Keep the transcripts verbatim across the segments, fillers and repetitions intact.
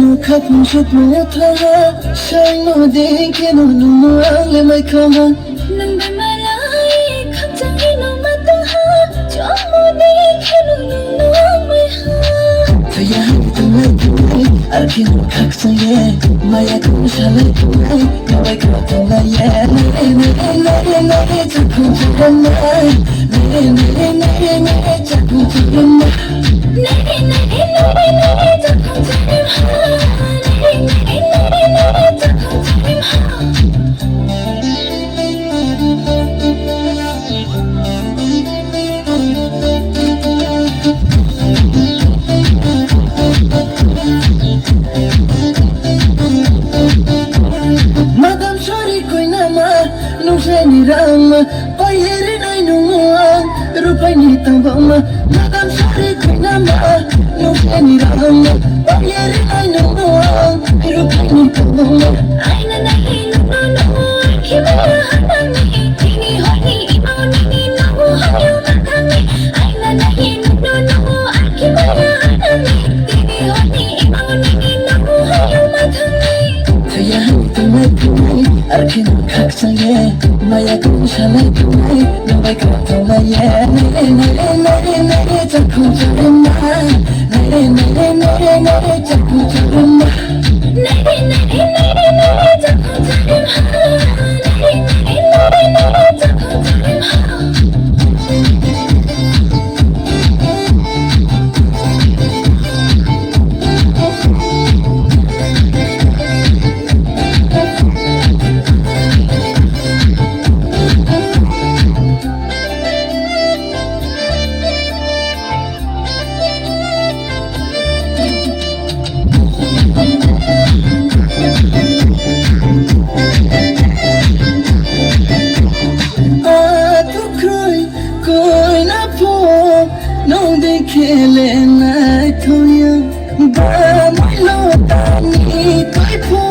Khapung sukmung thaha, saimung de kheno nungno ang le mai kha. Nang bai malai khakchangni nungma tongha, chongmung de kheno nungno ang mai ha. Thaya hai tungai tungai, arkheno khakchang ye, maya kung salai tungai, kawai kawai tungai ye. Nai nai nai nai nai, chakung chakung nai. Nai nai nai nai nai, chakung chakung nai. Madam sori koinama, nungsaini rangma, payeri nai nungo ang, rupaini tangbangma, madam sori koinama, nungsaini rangma, payeri nai nungo ang, rupaini tangbangma. Aina nai nungo nungo, khimaya hanani, tini honi imo nini nungo hayo matani. Aina nai nungo nungo, khimaya hanani, tini honi imo nini nungo hayo matani. Thaya hai tungai tungai, arkheno khakchang ye, maya kung salai tungai, nungbai kha tungai ye. Nai nai nai nai nai, chakung chakung nai. Nai nai nai nai nai, chakung chakung nai. Nai nai nai nai nai, chakung chakung nai. Nai nai nai nai nai, chakung chakung nai. Atukroi koina pho nong de khele nai thoya. Ba mai lo tani toi pho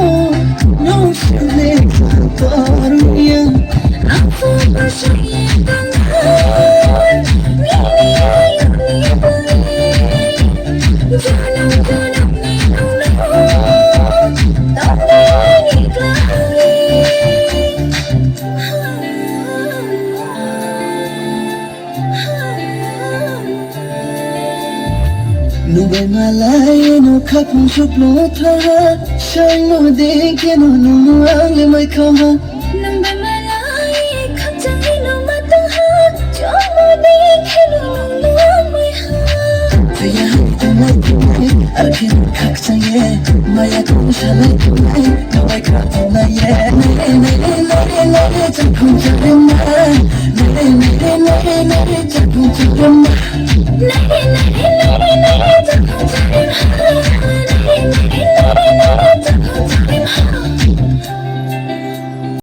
nong sule toruya. Afu ba sai tangan nini ayuni bui. Janam janam ni nong lo tong de ni klai. Nungbai malai no khapung suklo thaha, saimung de kheno nungno ang le mai kha. Nungbai malai khakchangni nungma tongha, chongmung de kheno nungno ang mai ha. Thaya hai tongmai tongmai, arkheno khakchang ye, maya kung salai tongnai, nungbai kha tongnai ye. Nai re nai re nai re nai re, chakung chakung nai. Nai re nai re nai re nai re, chakung chakung nai.